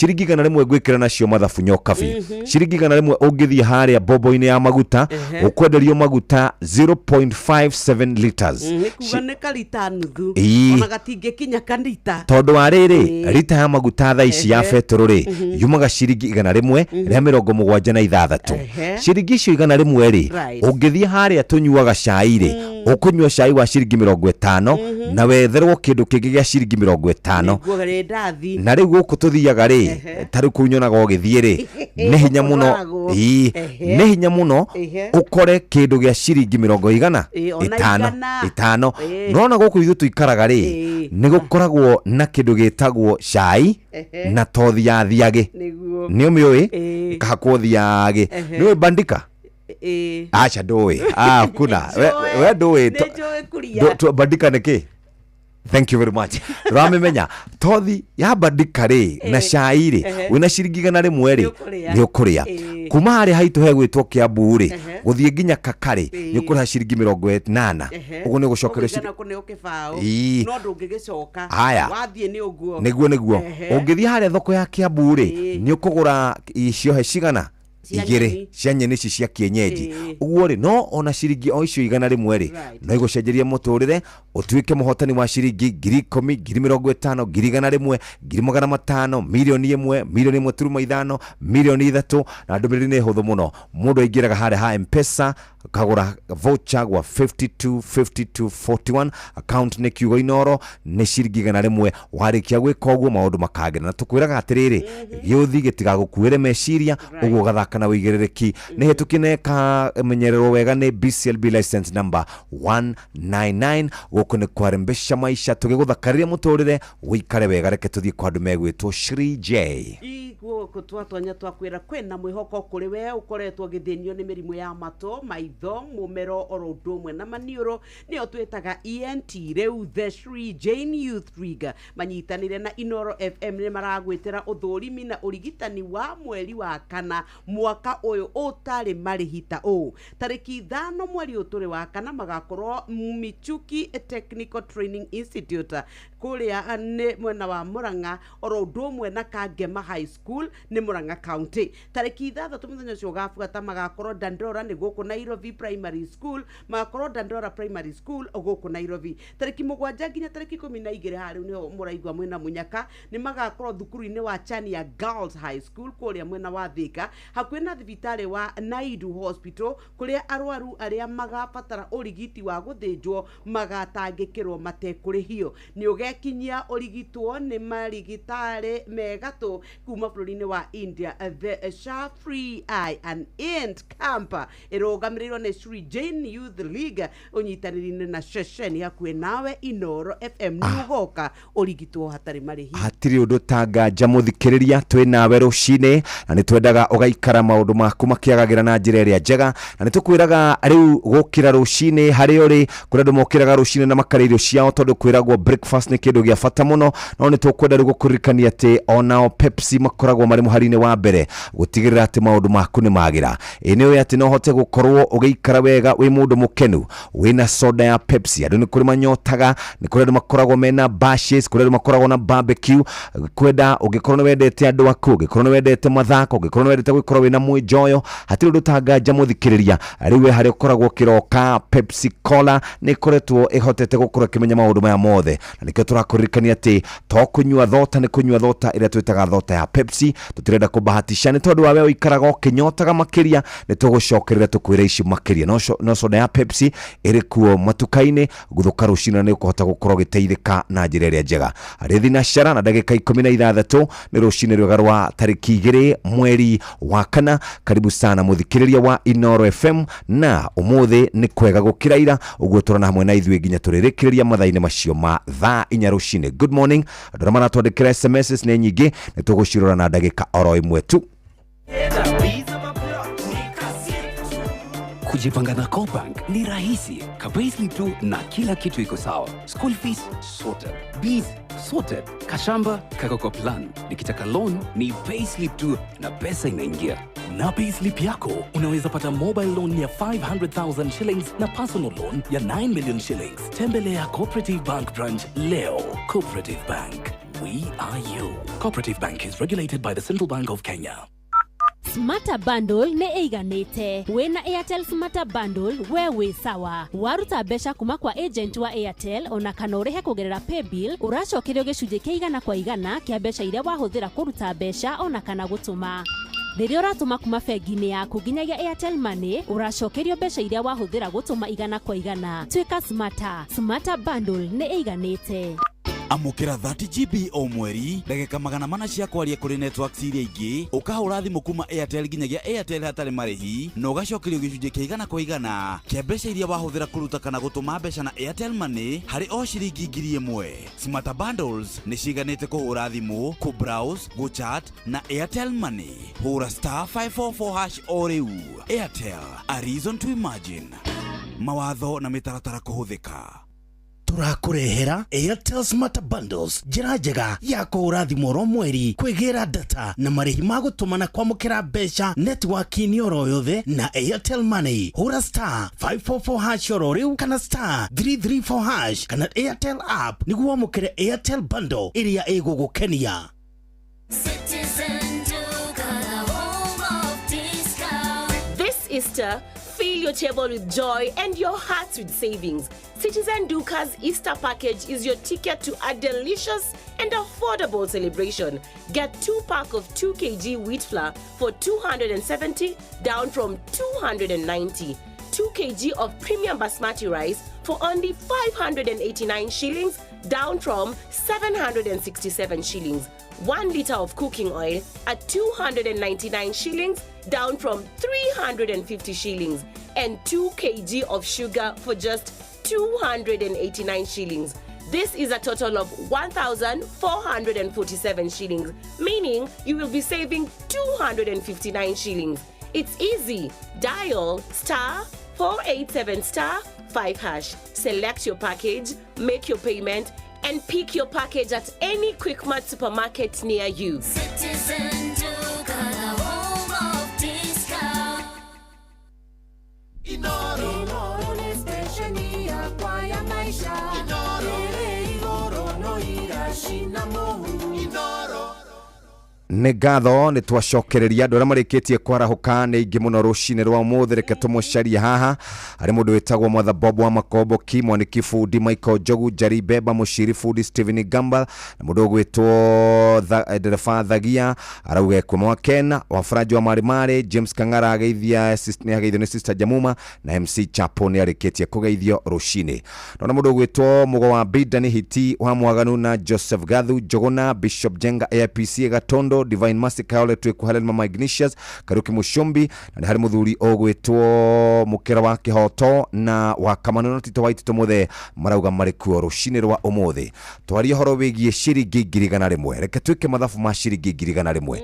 Ciringi 100 ngwĩkĩra nacio mathabu nyokabi. Ciringi 100 ũngĩthiĩ harĩa mbombo-inĩ ya maguta, ũkwenderio maguta 0.57 liters. Nĩ kuga nĩ karita nuthu. Ona gatingĩkinya kanita. Tondũ wa rĩrĩ, rita ya maguta thaa ici ya betũrũ rĩ, yumaga ciringi 176. Ciringi icio 100 rĩ, ũngĩthiĩ harĩa tũnyuaga cai rĩ, ũkũnyua cai wa ciringi 50 na wetherwo kĩndũ kĩngĩ gĩa ciringi 50. Nĩguo rĩndathi. Na rĩu gũkũ tũthiaga rĩ, ta rĩu kũu nyonaga ũgĩthiĩ rĩ, nĩ hinya mũno. Kũrwaragwo. Ĩĩ, nĩ hinya mũno ũkore kĩndũ gĩa ciringi mĩrongo igana Ĩĩ, ona ĩtano 100. ĩtano. Nona gũkũ ithuĩ tũikaraga rĩ, nĩ gũkoragwo na kĩndũ gĩtagwo cai na tothi ya thiagĩ. Nĩguo. Nĩ ũmĩũĩ? Ĩkahakwo thiagĩ. Nĩ ũĩ bandika? Ĩĩ. Aca, ndũĩ. Ah, kuna we, we ndũĩ. Nĩ njũĩ kuria. Bandika nĩ kĩ? Thank you very much. Ramimenya tothi ya bandika rĩ na cai rĩ, wĩna ciringi 100 rĩ, Nĩ ũkũrĩa. nĩ ũkũrĩa. Kuma harĩa haitũ hegwĩtwo Kiambu rĩ, gũthiĩ nginya Kakarĩ, nĩ ũkũrĩha ciringi 80. Ũguo nĩ ũgũcokerio Ũgũigana kũneo kĩbaũ. Ĩĩ. No ndũngĩgĩcoka. Haya. Wathiĩ nĩ ũguo. Nĩguo. Ũngĩthiĩ harĩa thoko ya Kiambu rĩ, nĩ ũkũgũra ciohe cigana? Cia Igĩrĩ nyeni. cia nyeni ici cia kienyeji. Ũguo rĩ, no ona ciringi o icio 100 rĩ, no igũcenjerie mũtũrĩre, ũtuĩke mũhotani wa ciringi 10,000, 50,000, 100,000, 500,000, 1,000,000, 1.5 million, 3 million. Na ndũmĩrĩri nĩ hũthũ mũno. Mũndũ aingĩraga harĩa ha M-Pesa, kagũra voucher gwa 52 52 41, account nĩ kiugo Inoro, nĩ ciringi 100. Warĩkia gwĩka ũguo, maũndũ makagĩra. Na tũkwĩraga atĩrĩrĩ, gĩũthi gĩtigagũkuĩre meciria. Ũguo ũgathaka na ũigĩrĩrĩki. Nĩ hĩtũkie na ĩkamenyererwo wega nĩ BCLB license number 199. Gũkũ nĩ kwarembesha maisha, tũgĩgũthakarĩria mũtũrĩre ũikare wega. Reke tũthiĩ kwa andũ megwĩtwo Shri J. Gũkũ twatonya twakwĩra kwĩna mwĩhoko kũrĩ we ũkoretwo ũgĩthĩnio nĩ mĩrimũ ya matũ, maitho, mũmero, oro ũndũ ũmwe na maniũrũ, nĩyo twĩtaga ENT. Rĩu the Shri Jane Youth League manyitanĩire na Inoro FM nĩ maragwĩtĩra ũthũrimi na ũrigitani wa mweri wa kana mwaka ũyũ ũtarĩ marĩhi ta ũũ: tarĩki 5 mweri ũyũ tũrĩ wa kana, magakorwo Michuki Technical Training Institute, kũrĩa nĩ mwena wa Murang'a, oro ũndũ ũmwe na Kangema High School, nĩ Murang'a County. Tarĩki 6 mũthenya ũcio ũgabuata, magakorwo Dandora, nĩ gũkũ Nairobi Primary School, magakorwo Dandora Primary School gũkũ Nairobi. Tarĩki 7 nginya tarĩki 12, haha rĩu nĩho mũraigua mwĩna mũnyaka, nĩ magakorwo thukuru-inĩ wa Chania Girls High School, kũrĩa mwena wa Thika, hakuhĩ na thibitarĩ wa Naidu Hospital, kũrĩa arwaru arĩa magabatara ũrigiti wa gũthĩnjwo magatangĩkĩrwo matekũrĩhio. Nĩ ũgekinyia ũrigitwo nĩ marigitari megatũ kuma bũrũri-inĩ wa India. The SHA Free Eye and ENT Camp ĩrũgamĩrĩirwo nĩ Sri Jane Youth League ũnyitanĩri-inĩ na ceceni hakuhĩ nawe Inoro FM. Nĩ ũgoka ũrigitwo hatarĩ marĩhi. Hatirĩ ũndũ ta nganja. Mũthikĩrĩria, twĩ nawe rũcinĩ na nĩ twendaga ũgaikara maũndũ maku makĩagagĩra na njĩra ĩrĩa njega, na nĩ tũkwĩraga rĩu gũkĩra rũcinĩ harĩa ũrĩ. Kũrĩ andũ mokĩraga rũcinĩ na makarĩa irio ciao, tondũ kwĩragwo breakfast nĩ kĩndũ gĩa bata mũno. No nĩ tũkwenda rĩu gũkũririkania atĩ onao Pepsi makoragwo marĩ mũhari-inĩ wa mbere gũtigĩrĩra atĩ maũndũ maku nĩ magĩra. Ĩ nĩ ũĩ atĩ no ũhote gũkorwo ũgĩikara wega wĩ mũndũ mũkenu wĩna soda ya Pepsi? Andũ nĩ kũrĩ manyotaga, nĩ kũrĩ andũ makoragwo mena bashes, kũrĩ andũ makoragwo na barbecue. Kwenda ũngĩkorwo nĩ wendete andũ aku, ũngĩkorwo nĩ wendete mathako, ũngĩkorwo nĩ wendete gũkorwo wĩna mwĩnjoyo, hatirĩ ũndũ ta nganja. Mũthikĩrĩria, rĩu we harĩa ũkoragwo ũkĩroka, Pepsi Cola nĩ ĩkoretwo ĩhotete gũkorwo ĩkĩmenya maũndũ maya mothe, na nĩkĩo tũrakũririkania atĩ to kũnyua thota, nĩ kũnyua thota ĩrĩa twĩtaga thota ya Pepsi. Tũtirenda kũbahatisha, nĩ tondũ wa we ũikaraga ũkĩnyotaga makĩria, nĩ tũgũcokerera tũkwĩre ici makĩria. No soda ya Pepsi ĩrĩ kuo matuka-inĩ. Guthũka rũcinĩ na nĩ ũkũhota gũkorwo ũgĩteithĩka na njĩra ĩrĩa njega. Rĩthi na cara na ndagĩka 16 nĩ rũcinĩ rwega rwa tarĩki 2 mweri wa kana. Karibu sana mũthikĩrĩria wa Inoro FM, na ũmũthĩ nĩ kwega gũkĩra ira. Ũguo tũrana hamwe na ithuĩ nginya tũrĩrĩkĩrĩria mathaa-inĩ macio ma thaa 4 rũcinĩ. Good morning. Andũ arĩa maratwandĩkĩra SMS nĩ nyingĩ, nĩ tũgũcirora na ndagĩka oro ĩmwe tu. Kujipanga na CoBank ni rahisi. Ka-payslip tu na kila kitu iko sawa. School fees sorted. Bills sorted. Kashamba kako kwa plan. Nikitaka loan ni payslip tu na pesa inaingia. Na payslip yako unaweza pata mobile loan ya 500,000 shillings na personal loan ya 9 million shillings. Tembelea Cooperative Bank branch leo. Cooperative Bank. We We are you. Cooperative Bank is regulated by the Central Bank of Kenya. Smarter Bundle nĩ ĩiganĩte. Wĩna Airtel Smarter Bundle, we wĩ sawa. Waruta mbeca kuma kwa agent wa Airtel ona kana ũrĩhe kũgerera paybill, ũracokerio gĩcunjĩ kĩa 100% kĩa mbeca iria wahũthĩra kũruta mbeca ona kana gũtũma. Rĩrĩa ũratũma kuma bengi-inĩ yaku nginyagia Airtel Money, ũracokerio mbeca iria wahũthĩra gũtũma 100%. Tuĩka smarter. Smarter Bundle nĩ ĩiganĩte. Amũkĩra 30 GB o mweri, ndagĩka 400 cia kwaria kũrĩ networks iria ingĩ, ũkahũra thimũ kuma Airtel nginyagia Airtel hatarĩ marĩhi, na ũgacokerio gĩcunjĩ kĩa 100% kĩa mbeca iria wahũthĩra kũruta kana gũtũma mbeca na Airtel Money harĩ o ciringi 1,000. Smarter Bundles nĩ ciganĩte kũhũra thimũ, kũ-browse, gũ-chat na Airtel Money. Hũra *544# o rĩu. Airtel, a reason to imagine. Mawatho na mĩtaratara kũhũthĩka. Tũrakũrehera Airtel Smart Bundles, njĩra njega ya kũhũra thimũ oro mweri, kwĩgĩra data na marĩhi ma gũtũma na kwamũkĩra mbeca netiwaki-inĩ oro yothe na Airtel Money. Hũra *544# oro rĩu kana *334# kana Airtel app nĩguo wamũkĩre Airtel bundle ĩrĩa ĩgũgũkenia. Citizen Duka, the home of discount. This Easter, fill your table with joy and your hearts with savings. Citizen Duka's Easter package is your ticket to a delicious and affordable celebration. Get 2 pack of 2 kg wheat flour for 270, down from 290. 2 kg of premium basmati rice for only 589 shillings, down from 767 shillings. 1 liter of cooking oil at 299 shillings, down from 350 shillings. And 2 kg of sugar for just 289 shillings. This is a total of 1,447 shillings, meaning you will be saving 259 shillings. It's easy. Dial *487*5#. Select your package, make your payment, and pick your package at any Quickmart supermarket near you. Citizen Duka, the home of discount. Inoro nĩ station yakwa ya maica ĩrĩ igũrũ no iracina mũhu. Nĩ ngatho nĩ twacokereria andũ arĩa marĩkĩtie kwarahũka nĩ aingĩ mũno rũcinĩ rwa ũmũthĩ. Reke tũmũcarie haha harĩ mũndũ wĩtagwo Mwatha Bob wa Makomboki, Mwaniki Fundi, Michael Njogu, Njari Beba, Mũciri Fundi, Stephen Gamba, na mũndũ ũgwĩtwo Ndereba Thagia arauga ekwo Mwakena wa Franji wa Marĩ, James Kang'ara ageithia, nĩ ageithio nĩ Sister Jamuma, na MC Chapo nĩ arĩkĩtie kũgeithio rũcinĩ. Nona mũndũ ũgwĩtwo Mũgo wa Bida nĩ Hiti wa Mwaganu na Joseph Gathu Njogona, Bishop Jenga AIPC Gatondo, Divine Mercy Kayole, Twĩkũ Helen, Mama Ignatius Karuki Mushumbi, na nĩ harĩ mũthuri ũgwĩtwo Mũkĩra wa Kĩhoto na wa Kamano na Tito wa Itito Mũthee marauga marĩ kuo rũcinĩ rwa ũmũthĩ. Twarie ũhoro wĩgiĩ ciringi 100,000. Reke twĩke mathabu ma ciringi 100,000.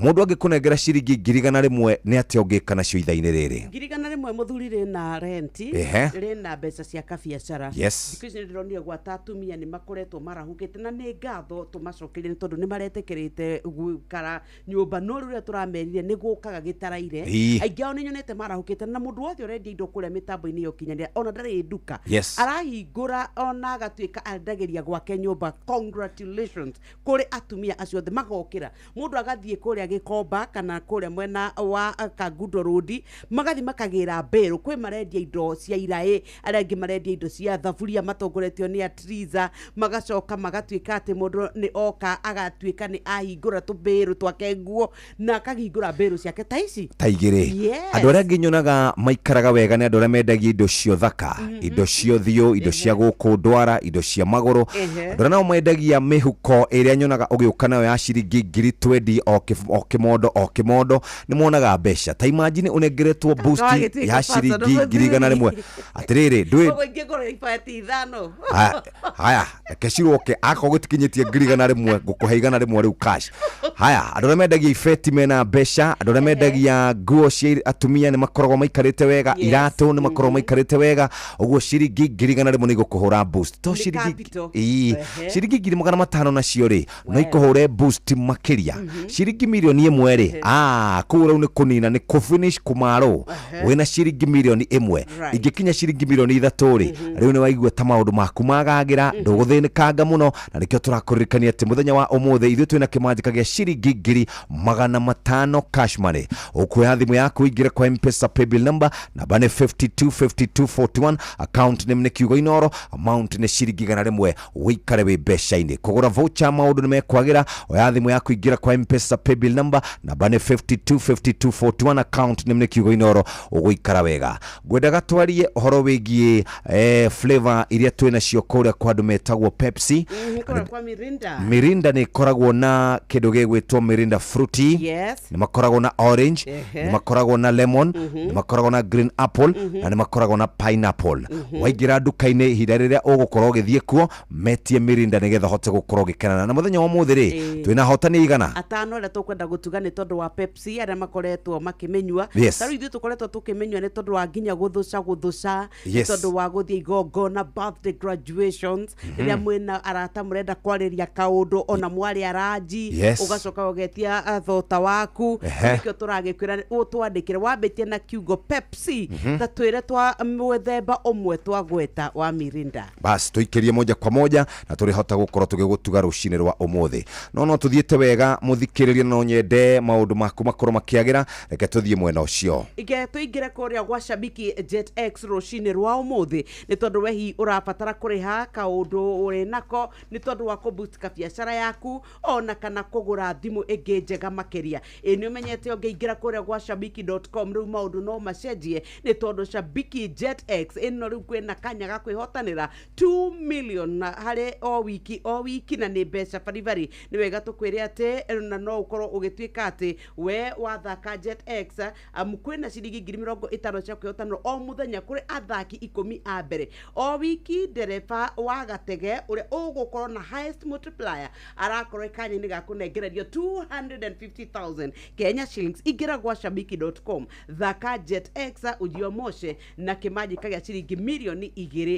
Mũndũ angĩkũnengera ciringi 100,000, nĩ atĩa ũngĩka nacio ithaa-inĩ rĩrĩ? 100,000, mũthuri, rĩna renti, rĩna mbeca cia kabiacara. Thikũ ici nĩndĩronire gwata atumia nĩ makoretwo marahũkĩte, na nĩ ngatho tũmacokerie nĩ tondũ nĩ maretĩkĩrĩte gũikara nyũmba, no rĩrĩa tũramerire nĩ gũkaga gĩtaraire, aingĩ ao nĩ nyonete marahũkĩte, na mũndũ wothe ũrendia indo kũrĩa mĩtambo-inĩ ya ũkinyanĩria, ona ndarĩ nduka, arahingũra ona agatuĩka endagĩria gwake nyũmba. Congratulations kũrĩ atumia acio othe magokĩra, mũndũ agathiĩ kũrĩa Gĩkomba kana kũrĩa mwena wa Kangundo Road, magathiĩ makagĩra mbĩrũ. Kwĩ marendia indo cia iraĩ, arĩa angĩ marendia indo cia thaburia matongoretio nĩ Atriza, magacoka magatuĩka atĩ mũndũ nĩ oka agatuĩka nĩ ahingũra tũmbĩrũ twake nguo na akahingũra mbĩrũ ciake ta ici. Ta igĩrĩ. Andũ arĩa angĩ nyonaga maikaraga wega nĩ andũ arĩa mendagia indo cia ũthaka, indo cia ũthiũ, indo cia gũkũ ndwara, indo cia magũrũ. Andũ arĩa nao mendagia mĩhuko ĩrĩa nyonaga ũgĩũka nayo ya ciringi 20,000 o kĩmondo o kĩmondo, nĩ monaga mbeca. Ta imagine ũnengeretwo boost Wagĩtuĩka ya ciringi personal. 100,000. Atĩrĩrĩ, ndũĩ Koguo ingĩgũra ibati 5. Haya, haya, reke ciroke. Akorwo gũtikinyĩtie 100,000, ngũkũhe 100 rĩu cash. Haya, andũ arĩa mendagia ibeti mena mbeca, andũ arĩa mendagia nguo cia atumia nĩ makoragwo maikarĩte wega. Iratũ nĩ makoragwo maikarĩte wega. Ũguo ciringi 100,000 nĩ igũkũhũra boost to Nĩ ciringi capital. Ĩĩ, ciringi 500,000 nacio rĩ, no ikũhũre boost makĩria. Ciringi 1 mirioni rĩ, ah, kũu rĩu nĩ kũnina, nĩ kũfinish kũmarũ wĩna ciringi 1 mirioni. Ingĩkinya ciringi 3 mirioni rĩ, rĩu nĩ waigua ta maũndũ maku magagĩra, ndũgũthĩnĩkanga mũno. Na nĩkĩo tũrakũririkania atĩ mũthenya wa ũmũthĩ ithuĩ twĩna kĩmanjĩka gĩa ciringi 500,000 cash money. Ũkuoya thimũ yaku, ũingĩre kwa Mpesa paybill number, namba nĩ 525241, account name nĩ kiugo Inoro, amount nĩ ciringi 100, ũikare wĩ mbeca-inĩ. Kũgũra voucher maũndũ nĩ mekwagĩra. Oya thimũ yaku, ingĩra kwa Mpesa paybill number, namba nĩ 525241, account name nĩ kiugo Inoro, ũgũikara wega. Ngwendaga twarie ũhoro wĩgiĩ flavor iria twĩ nacio kũrĩa kwa andũ metagwo Pepsi. Kũrĩa kwa Mirinda. Mirinda nĩ ĩkoragwo na kĩndũ gĩgwĩtwo Mirinda Fruity. Nĩ makoragwo na orange, nĩ makoragwo na lemon, nĩ makoragwo na green apple, na nĩ makoragwo na pineapple. Waingĩra nduka-inĩ ihinda rĩrĩa ũgũkorwo ũgĩthiĩ kuo, metie Mirinda nĩgetha ũhote gũkorwo ũgĩkenana. Na mũthenya wa ũmũthĩ rĩ, twĩna ahotani igana? Atano arĩa tũkwenda gũtuga nĩ tondũ wa Pepsi, arĩa makoretwo makĩmĩnyua. Ta rĩu ithuĩ tũkoretwo tũkĩmĩnyua nĩ tondũ wa nginya gũthũca gũthũca, nĩ tondũ wa gũthiĩ igongona, birthday, graduations, rĩrĩa mwĩna arata mũrenda kwarĩria kaũndũ, ona mwarĩ aranji, ũgacoka ũgetia thota waku. Nĩkĩo tũragĩkwĩra ũtwandĩkĩre wambĩtie na kiugo Pepsi, ta twĩre twa mũthemba ũmwe twagweta wa Mirinda. Bas, tũikĩrie moja kwa moja na tũrĩhota gũkorwo tũgĩgũtuga rũcinĩ rwa ũmũthĩ. No tũthiĩte wega, mũthikĩrĩria, no nyende maũndũ maku makorwo makĩagĩra. Reke tũthiĩ mwena ũcio. Ike tũingĩre kũrĩa gwa Shabiki Jet X rũcinĩ rwa ũmũthĩ, nĩ tondũ we hihi ũrabatara kũrĩha kaũndũ ũrĩ nako nĩ tondũ wa kũboost kabiacara yaku, ona kana kũgũra thimũ ĩngĩ njega makĩria. Ĩ nĩ ũmenyete ũngĩingĩra kũrĩa gwa shabiki.com rĩu maũndũ no macenjie, nĩ tondũ Shabiki Jet X ĩno rĩu kwĩna kanya ga kwĩhotanĩra 2 million na harĩ o wiki o wiki, na nĩ mbeca baribari. Nĩ wega tũkwĩre atĩ na no ũkorwo ũgĩtuĩka atĩ we wathaka Jet X, amu kwĩna ciringi 50,000 cia kwĩhotanĩra o mũthenya kũrĩ athaki 10 a mbere o wiki. Ndereba wa gatege ũrĩa ũgũkorwo na highest multiplier arakorwo kanya-inĩ ga kũnengererio 250,000 Kenya shillings. Ingĩra gwa shabiki.com, thaka Jet X, ujiomoshe na kĩmanjĩka gĩa ciringi 2 mirioni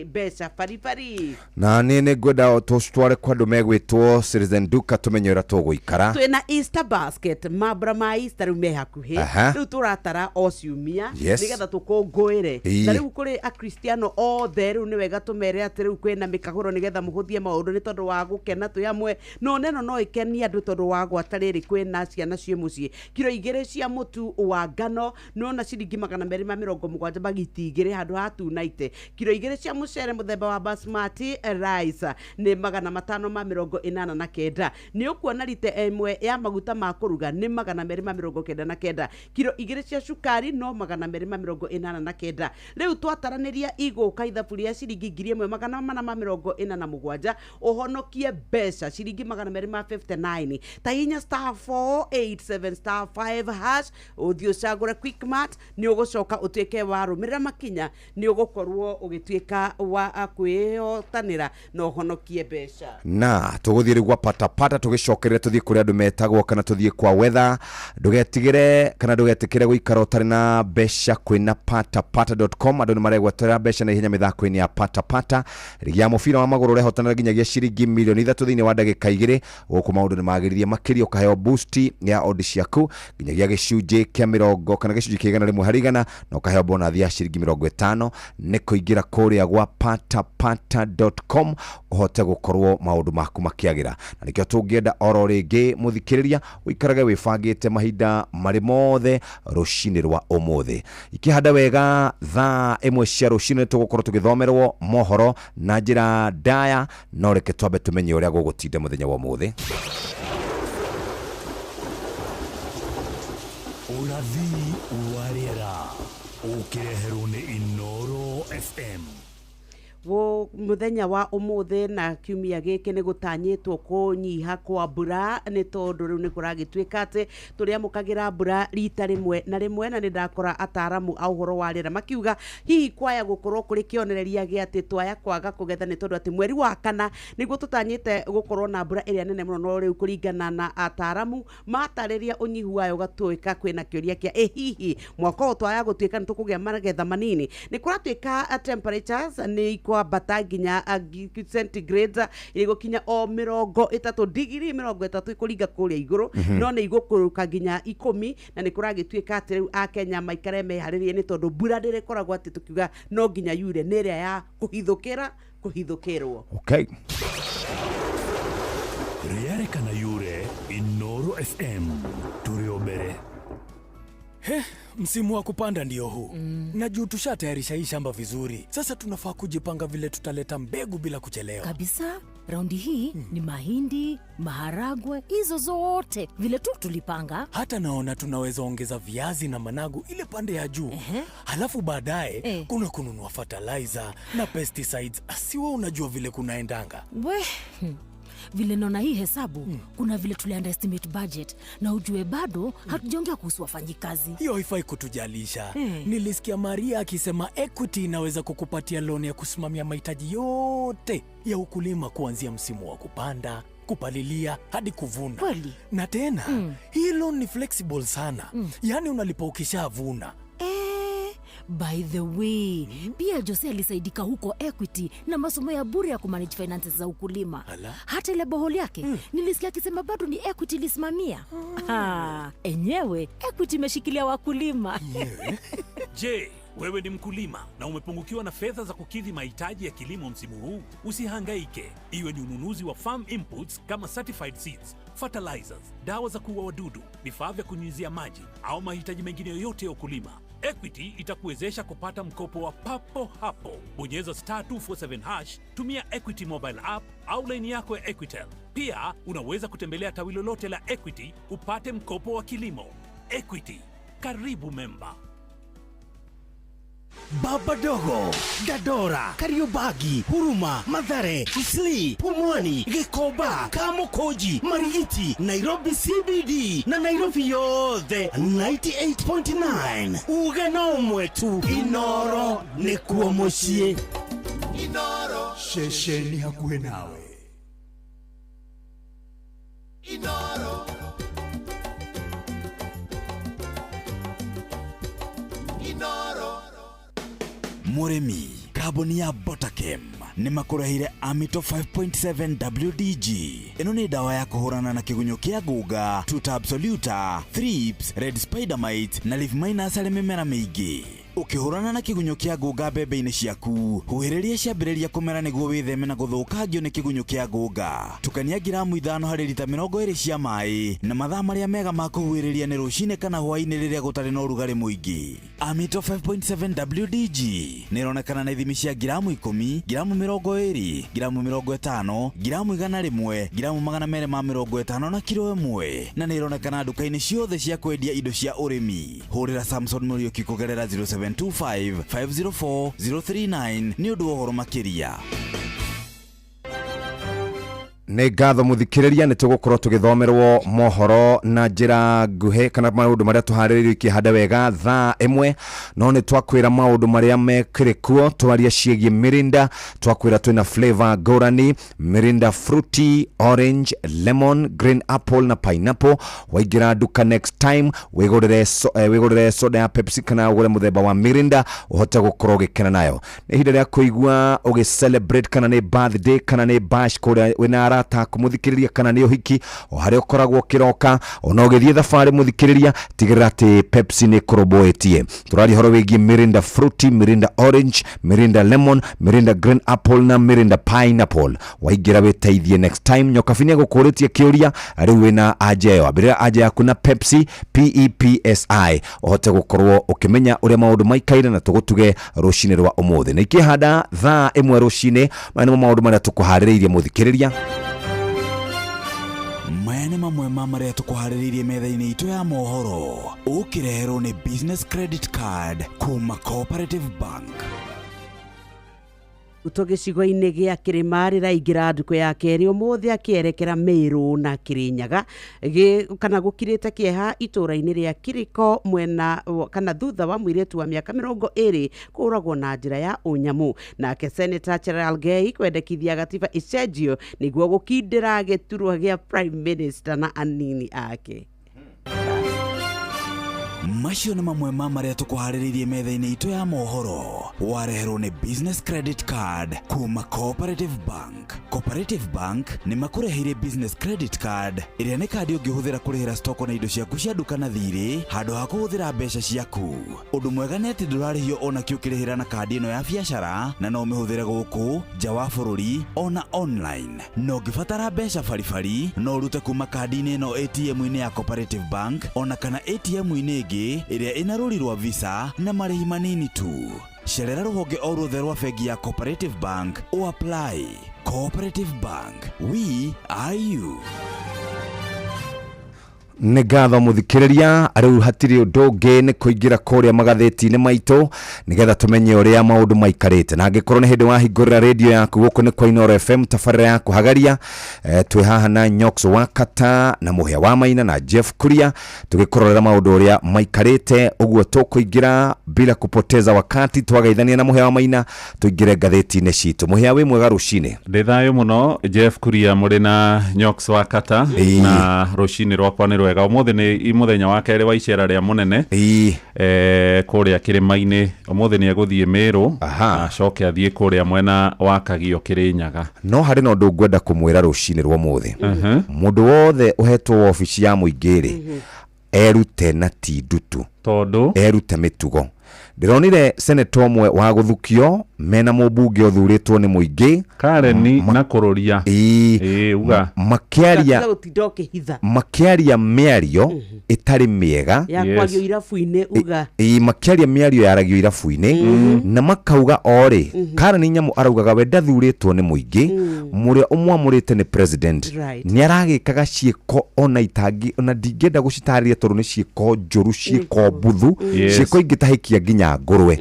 mbeca baribari. Na niĩ nĩ ngwenda tũcitware kwa andũ megwĩtwo Citizen Duka, tũmenye ũrĩa tũgũikara. Twĩna Easter basket, mambura ma Easter rĩu me hakuhĩ. Rĩu tũratara o ciumia nĩgetha tũkũngũĩre. Na rĩu kũrĩ akristiano othe, rĩu nĩ wega tũmere atĩ rĩu kwĩna mĩkagũro nĩgetha mũhũthie maũndũ nĩ tondũ wa gũkena twĩ hamwe. No neno no ĩkenie andũ tondũ wa gwata rĩrĩ kwĩna ciana ciĩ mũciĩ. Kiro 2 cia mũtu wa ngano nona ciringi 270, bagiti 2 handũ ha 290. Kiro 2 cia mũcere mũthemba wa basmati rice nĩ 589. Nĩ ũkuona rita 1 ya maguta ma kũruga nĩ 299. Kiro 2 cia cukari no 289. Rĩu twataranĩria igũka ithabu rĩa ciringi 1447, ũhonokie mbeca ciringi 259. Ta hinya *487*5#, ũthiĩ ũcagũre Quickmart. Nĩ ũgũcoka ũtuĩke wa rũmĩrĩra makinya, nĩ ũgũkorwo ũgĩtuĩka wa kwĩhotanĩra na ũhonokie mbeca. Na tũgũthiĩ rĩu gwa patapata, tũgĩcokerera tũthiĩ kũrĩa andũ metagwo kana tũthiĩ kwa weather. Ndũgetigĩre kana ndũgetĩkĩre gũikara ũtarĩ na mbeca. Kwĩna patapata.com, andũ nĩ maregwatĩra mbeca na ihenya mĩthako-inĩ ya patapata. Rigi ya mũbira wa magũrũ ũrehotanĩra nginyagia ciringi 3 mirioni thĩinĩ wa ndagĩka 2. Gũkũ maũndũ nĩ magĩrithie makĩria, ũkaheo boost ya odd ciaku nginyagia gĩcunjĩ kĩa mĩrongo kana gĩcunjĩ kĩa 100%, na ũkaheo bonathi ya ciringi 50 nĩ kũingĩra kũrĩa gwa patapata.com ũhote gũkorwo maũndũ maku makĩagĩra. Na nĩkĩo tũngĩenda oro rĩngĩ, mũthikĩrĩria, ũikarage wĩbangĩte mahinda marĩ mothe. Rũcinĩ rwa ũmũthĩ ikĩhanda wega thaa 1 cia rũcinĩ tũgũkorwo tũgĩthomerwo mohoro na njĩra ndaya, no reke twambe tũmenye ũrĩa gũgũtinda mũthenya wa ũmũthĩ. Ũrathi wa rĩera ũkĩreherwo nĩ Inoro FM. Mũthenya wa ũmũthĩ na kiumia gĩkĩ nĩ gũtanyĩtwo kũnyiha kwa mbura, nĩ tondũ rĩu nĩ kũragĩtuĩka atĩ tũrĩamũkagĩra mbura rita rĩmwe na rĩmwe, na nĩ ndakora ataramu a ũhoro wa rĩera makiuga hihi kwaya gũkorwo kũrĩ kĩonereria gĩa atĩ twaya kwaga kũgetha, nĩ tondũ atĩ mweri wa kana nĩguo tũtanyĩte gũkorwo na mbura ĩrĩa nene mũno. No rĩu kũringana na ataramu matarĩria ũnyihu wayo ũgatuĩka kwĩna kĩũria kĩa ĩ hihi mwaka ũyũ twaya gũtuĩka nĩ tũkũgĩa magetha manini. Nĩ kũratuĩka temperatures nĩ ikwambata nginya centigrades igũkinya o 30 digiri 30 ikũringa kũrĩa igũrũ, no nĩ igũkũrũka nginya 10, na nĩ kũragĩtuĩka atĩ rĩu akenya maikare meharĩrie, nĩ tondũ mbura ndĩrĩkoragwo atĩ tũkiuga no nginya yure, nĩ ĩrĩa ya kũhithũkĩra kũhithũkĩrwo. Okay. Rĩarĩ kana yure, Inoro FM tũrĩ o mbere. He, msimu wa kupanda ndio huu na juu tushatayarisha hii shamba vizuri, sasa tunafaa kujipanga vile tutaleta mbegu bila kuchelewa. Kabisa, raundi hii ni mahindi, maharagwe, hizo zote vile tu tulipanga. Hata naona tunaweza ongeza viazi na managu ile pande ya juu. Halafu baadaye kuna kununua fertilizer na pesticides. Siwe unajua vile kunaendanga. We, vile naona hii hesabu, kuna vile tuli underestimate budget, na ujue bado hatujaongea kuhusu wafanyikazi. Hiyo haifai kutujalisha. Eh. Nilisikia Maria akisema Equity inaweza kukupatia loan ya kusimamia mahitaji yote ya ukulima kuanzia msimu wa kupanda, kupalilia hadi kuvuna. Kweli? Na tena hii loan ni flexible sana, yaani unalipa ukishavuna. Eh, by the way, pia Jose alisaidika huko Equity na masomo ya bure ya kumanage finances za ukulima. Ala. Hata ile borehole yake nilisikia akisema bado ni Equity ilisimamia. Ah, enyewe Equity imeshikilia wakulima. Je, wewe ni mkulima na umepungukiwa na fedha za kukidhi mahitaji ya kilimo msimu huu? Usihangaike. Iwe ni ununuzi wa farm inputs kama certified seeds, fertilizers, dawa za kuua wadudu, vifaa vya kunyunyizia maji au mahitaji mengine yoyote ya ukulima, Equity itakuwezesha kupata mkopo wa papo hapo. Bonyeza *247#, tumia Equity mobile app au laini yako ya Equitel. Pia unaweza kutembelea tawi lolote la Equity upate mkopo wa kilimo. Equity, karibu memba. Baba Dogo, Dandora, Kariobangi, Huruma, Mathare, Eastleigh, Pumwani, Gikomba, Kamukunji, Marigiti, Nairobi CBD na Nairobi yothe 98.9. Uge no ũmwe tu, Inoro nĩkuo mũciĩ. Inoro. Ceceni hakuhĩ nawe. Inoro. Inoro. Mũrĩmi, kambuni ya Botakem nĩ makũrehire Amito 5.7 WDG. Ĩno nĩ ndawa ya kũhũrana na kĩgunyũ kĩa ngũnga, Tuta absoluta, thrips, red spider mite na leaf miners harĩ mĩmera mĩingĩ. Ũkĩhũrana na kĩgunyũ kĩa ngũnga mbembe-inĩ ciaku, huhĩrĩria ciambĩrĩria kũmera nĩguo wĩtheme na gũthũkangio nĩ kĩgunyũ kĩa ngũnga. Tukania ngiramu 5 harĩ rita 20 cia maĩ, na mathaa marĩa mega ma kũhuhĩrĩria nĩ rũcinĩ kana hwaĩ-inĩ rĩrĩa gũtarĩ na ũrugarĩ mũingĩ. Amito 5.7 WDG nĩ ĩronekana na ithimi cia ngiramu 10, ngiramu 20, ngiramu 50, ngiramu 100, ngiramu 250 na kiro 1, na nĩ ĩronekana nduka-inĩ ciothe cia kwendia indo cia ũrĩmi. Hũrĩra Samson Mũriũki kũgerera 0725 504 039 nĩ ũndũ wa ũhoro makĩria. Nĩ ngatho mũthikĩrĩria, nĩ tũgũkorwo tũgĩthomerwo mohoro na njĩra nguhĩ kana maũndũ marĩa tũharĩrĩirio ikĩhanda wega thaa 1, no nĩ twakwĩra maũndũ marĩa mekĩrĩ kuo. Twaria ciĩgiĩ Mirinda, twakwĩra twĩna flavor ngũrani: Mirinda fruity, orange, lemon, green apple na pineapple. Waingĩra nduka next time wĩgũrĩre wĩgũrĩre soda ya Pepsi kana ũgũre mũthemba wa Mirinda ũhote gũkorwo ũgĩkena nayo. Nĩ ihinda rĩa kũigua ũgĩ celebrate, kana nĩ birthday kana nĩ bash kũrĩa wĩna arata aku mũthikĩrĩria, kana nĩ ũhiki o harĩa ũkoragwo ũkĩroka, ona ũgĩthiĩ thabarĩ mũthikĩrĩria, tigĩrĩra atĩ Pepsi nĩ kũrũmbũĩtie. Tũraria ũhoro wĩgiĩ Mirinda fruity, Mirinda orange, Mirinda lemon, Mirinda green apple na Mirinda pineapple. Waingĩra wĩteithie next time. Nyokabi nĩ egũkũrĩtie kĩũria rĩu wĩna anja ĩyo, ambĩrĩra anja yaku na Pepsi, PEPSI, ũhote gũkorwo ũkĩmenya ũrĩa maũndũ maikaire na tũgũtuge rũcinĩ rwa ũmũthĩ. Na ikĩhanda thaa 1 rũcinĩ, maya nĩmo maũndũ marĩa tũkũharĩrĩirie mũthikĩrĩria. Maya nĩ mamwe ma marĩa tũkũharĩrĩirie metha-inĩ itũ ya mohoro, ũkĩreherwo nĩ Business Credit Card kuma Cooperative Bank. Ruto gĩcigo-inĩ gĩa kĩrĩma rĩraingĩra ndukũ ya kerĩ ũmũthĩ akĩerekera Meru na Kĩrĩnyaga kana gũkirĩte kĩeha itũũra-inĩ rĩa Kiriko mwena kana thutha wa mũirĩtu wa mĩaka 20 kũũragwo na njĩra ya ũnyamu. Nake Senator Cherargei kwendekithia gatiba ĩcenjio nĩguo gũkindĩra gĩturwa gĩa Prime Minister na anini ake. Macio nĩ mamwe ma marĩa tũkũharĩrĩirie metha-inĩ itũ ya mohoro. Wareherwo nĩ Business Credit Card kuma Cooperative Bank. Cooperative Bank nĩ makũreheire Business Credit Card, ĩrĩa nĩ kandi ũngĩhũthĩra kũrĩhĩra stoko na indo ciaku cia nduka na thirĩ handũ ha kũhũthĩra mbeca ciaku. Ũndũ mwega nĩ atĩ ndũrarĩhio ona kĩ ũkĩrĩhĩra na kandi ĩno ya biacara, na no ũmĩhũthĩre gũkũ nja wa bũrũri ona online. Na ũngĩbatara mbeca baribari, no ũrute kuma kandi-inĩ ĩno ATM-inĩ ya Cooperative Bank ona kana ATM-inĩ ĩngĩ ĩrĩa ĩna rũri rwa Visa na marĩhi manini tu. Cerera rũhonge o ruothe rwa bengi ya Cooperative Bank o apply. Cooperative Bank, we are you. Nĩ ngatho mũthikĩrĩria. Rĩu hatirĩ ũndũ ũngĩ, nĩ kũingĩra kũrĩa magathĩti-inĩ maitũ nĩgetha tũmenye ũrĩa maũndũ maikarĩte. Na angĩkorwo nĩ hĩndĩ wahingũrĩra rĩndio yaku, gũkũ nĩ kwa Inooro FM, tabarĩra ya kũhagaria. Twĩ haha na Nyox Wakata na Mũhĩa wa Maina na Jeff Kuria, tũgĩkũrorera maũndũ ũrĩa maikarĩte. Ũguo tũkũingĩra bila kupoteza wakati, twagaithania na Mũhĩa wa Maina, tũingĩre ngathĩti-inĩ citũ. Mũhĩa, wĩ mwega rũcinĩ? Ndĩ thayũ mũno, Jeff Kuria, mũrĩ na Nyox Wakata. Na rũcinĩ rwakwa nĩ rwega. Ũmũthĩ nĩ mũthenya wa kerĩ wa icera rĩa mũnene kũrĩa kĩrĩma-inĩ. Ũmũthĩ nĩ egũthiĩ Mĩrũ, acoke athiĩ kũrĩa mwena wa Kagio, Kĩrĩnyaga. No harĩ na ũndũ ngwenda kũmwĩra rũcinĩ rwa ũmũthĩ. Mũndũ wothe ũhetwo wabici ya mũingĩ rĩ, erute na ti ndutu. Tondũ erute mĩtugo. Ndĩronire seneta ũmwe wa gũthukio mena mũmbunge ũthurĩtwo nĩ mũingĩ. Kareni na kũrũria. Ĩĩ, uga. Makĩaria Gatiga gũtinda ũkĩhitha. Makĩaria mĩario ĩtarĩ mĩega. Ya kwario irabu-inĩ, uga. Ĩĩ, makĩaria mĩario yaragio irabu-inĩ na makauga o rĩ, Karen Nyamu araugaga we ndathurĩtwo nĩ mũingĩ, mũrĩa ũmwamũrĩte nĩ president. Nĩ aragĩkaga ciĩko ona itangi ona ndingĩenda gũcitarĩria, tondũ nĩ ciĩko njũru, ciĩko mbuthu, ciĩko ingĩtahĩkia nginya ngũrwe.